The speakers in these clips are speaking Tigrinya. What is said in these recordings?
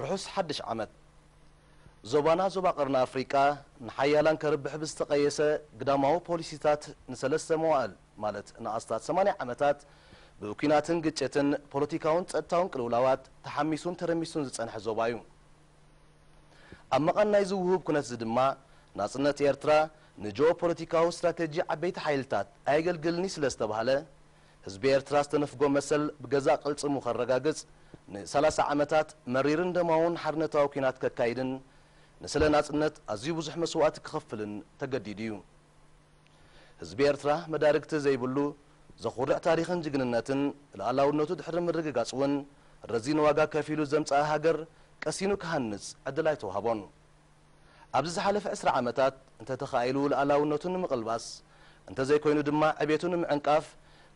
ርሑስ ሓድሽ ዓመት። ዞባና ዞባ ቀርኒ ኣፍሪቃ ንሓያላን ከርብሕ ብዝተቐየሰ ግዳማዊ ፖሊሲታት ንሰለስተ መዋእል፣ ማለት ንኣስታት ሰማንያ ዓመታት፣ ብኲናትን ግጭትን ፖለቲካውን ጸጥታውን ቅልውላዋት ተሓሚሱን ተረሚሱን ዝጸንሐ ዞባ እዩ። ኣብ መቓን ናይዚ ውሁብ ኩነትዚ ድማ፣ ናጽነት ኤርትራ ንጂኦፖለቲካዊ ስትራተጂ ዓበይቲ ሓይልታት ኣየገልግልን'ዩ ስለ ዝተባህለ፣ ህዝቢ ኤርትራ ዝተነፍጎ መሰል ብገዛእ ቅልጽሙ ከረጋግጽ፣ ንሰላሳ ዓመታት መሪርን ደማውን ሓርነታዊ ኲናት ከካይድን፣ ንስለ ናጽነት ኣዝዩ ብዙሕ መስዋእቲ ክኸፍልን ተገዲዱ እዩ። ህዝቢ ኤርትራ መዳርግቲ ዘይብሉ ዘኹርዕ ታሪኽን ጅግንነትን፣ ሉዓላውነቱ ድሕሪ ምርግጋጽ እውን ረዚን ዋጋ ከፊሉ ዘምጽኣ ሃገር ቀሲኑ ክሃንጽ ዕድል ኣይተዋህቦን። ኣብዚ ዝሓለፈ ዕስራ ዓመታት፣ እንተተኻኢሉ ሉዓላውነቱ ንምቕልባስ፣ እንተዘይኮይኑ ድማ ዕቤቱ ንምዕንቃፍ፣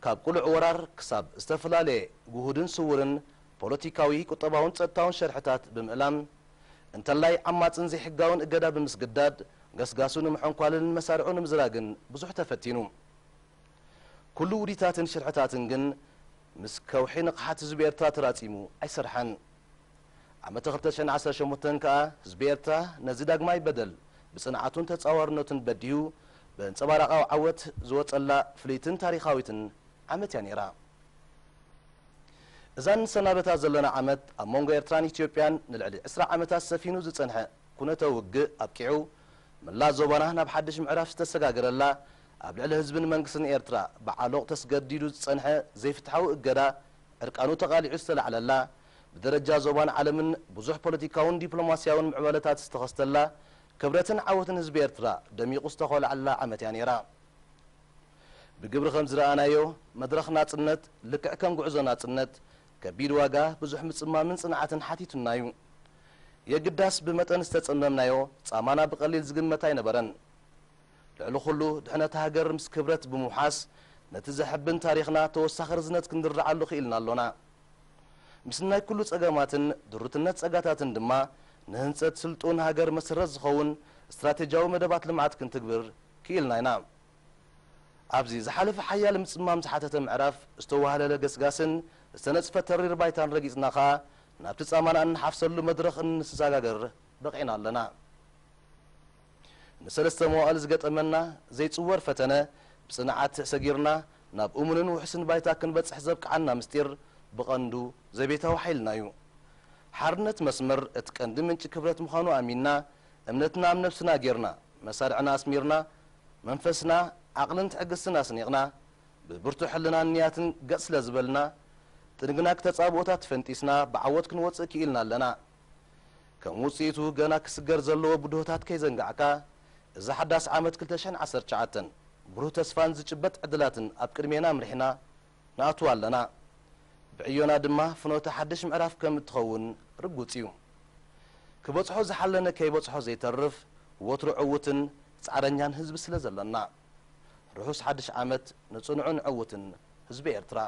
ካብ ቅሉዕ ወራር ክሳብ ዝተፈላለየ ግሁድን ስውርን ፖለቲካዊ፣ ቁጠባውን ጸጥታውን ሸርሕታት ብምእላም፣ እንተላይ ዓማጽን ዘይሕጋውን እገዳ ብምስግዳድ፣ ገስጋሱ ንምሕንኳልን መሳርዑ ንምዝራግን ብዙሕ ተፈቲኑ። ኩሉ ውዲታትን ሽርሕታትን ግን ምስ ከውሒ ንቕሓት ህዝቢ ኤርትራ ተራጺሙ ኣይሰርሐን። ዓመተ ክልተ ሽሕን ዓሰርተ ሸሞንተን ከኣ ህዝቢ ኤርትራ ነዚ ዳግማይ በደል ብጽንዓቱን ተጻዋርነቱን በዲሁ ብኣንጸባራቓዊ ዓወት ዝወጸላ ፍልይትን ታሪኻዊትን ዓመት እያ ነይራ። እዛ ንሰናበታ ዘለና ዓመት ኣብ መንጎ ኤርትራን ኢትዮጵያን ንልዕሊ ዕስራ ዓመታት ሰፊኑ ዝጸንሐ ኩነተ ውግእ ኣብቂዑ፣ መላእ ዞባና ናብ ሓድሽ ምዕራፍ ዝተሰጋገረላ፣ ኣብ ልዕሊ ህዝብን መንግስትን ኤርትራ ብዓሎቕ ተስገዲዱ ዝጸንሐ ዘይፍትሓዊ እገዳ ዕርቃኑ ተቓሊዑ ዝተላዕለላ፣ ብደረጃ ዞባን ዓለምን ብዙሕ ፖለቲካውን ዲፕሎማስያውን ምዕባለታት ዝተኸስተላ፣ ክብረትን ዓወትን ህዝቢ ኤርትራ ደሚቑ ዝተኾልዓላ ዓመት እያ ነይራ። ብግብሪ ከም ዝረኣናዮ፣ መድረኽ ናጽነት፣ ልክዕ ከም ጉዕዞ ናጽነት፣ ከቢድ ዋጋ፣ ብዙሕ ምጽማምን ጽንዓትን ሓቲቱና እዩ። የግዳስ፣ ብመጠን ዝተጸመምናዮ ጻማና ብቐሊል ዝግመት ኣይነበረን። ልዕሊ ኩሉ፣ ድሕነት ሃገር ምስ ክብረት ብምውሓስ፣ ነቲ ዘሕብን ታሪኽና ተወሳኺ ርዝነት ክንድርዓሉ ክኢልና ኣሎና። ምስናይ ኩሉ ጸገማትን ድሩትነት ጸጋታትን ድማ፣ ንህንጸት ስልጡን ሃገር መሰረት ዝኸውን ስትራቴጂያዊ መደባት ልምዓት ክንትግብር ክኢልና ኢና። ኣብዚ ዝሓለፈ ሓያል ምጽማም ዝሓተተ ምዕራፍ ዝተዋህለለ ገስጋስን ዝተነጽፈ ተሪር ባይታን ረጊጽና ኸኣ፣ ናብቲ ጻማና እንሓፍሰሉ መድረኽ እንሰጋገር በቒዕና ኣለና። ንሰለስተ መዋእል ዝገጠመና ዘይጽወር ፈተነ ብጽንዓት ሰጊርና፣ ናብ እሙንን ውሑስን ባይታ ክንበጽሕ ዘብቅዓና ምስጢር ብቐንዱ ዘቤታዊ ሓይልና እዩ። ሓርነት መስመር እቲ ቀንዲ ምንጪ ክብረት ምዃኑ ኣሚንና፣ እምነትና ኣብ ነብስና ጌርና፣ መሳርዕና ኣስሚርና፣ መንፈስና፣ ዓቕልን ትዕግስትን ኣስኒቕና፣ ብብርቱዕ ሕልናን ንያትን ገጽ ስለ ዝበልና፣ ጥንግናግ ተጻብኦታት ፈንጢስና ብዓወት ክንወጽእ ክኢልና ኣለና። ከም ውጽኢቱ ገና ክስገር ዘለዎ ብድሆታት ከይዘንጋዕካ፣ እዛ ሓዳስ ዓመት ክልተ ሽሕን ዓሰርተ ትሽዓተን ብሩህ ተስፋን ዝጭበጥ ዕድላትን ኣብ ቅድሜና ኣምሪሕና ንኣትው ኣለና። ብዕዮና ድማ ፍኖተ ሓድሽ ምዕራፍ ከም እትኸውን ርጉጽ እዩ። ክበጽሖ ዝሓለነ ከይበጽሖ ዘይተርፍ፣ ወትሩ ዕዉትን ጻዕረኛን ህዝቢ ስለ ዘለና። ርሑስ ሓድሽ ዓመት ንጽኑዕን ዕዉትን ህዝቢ ኤርትራ።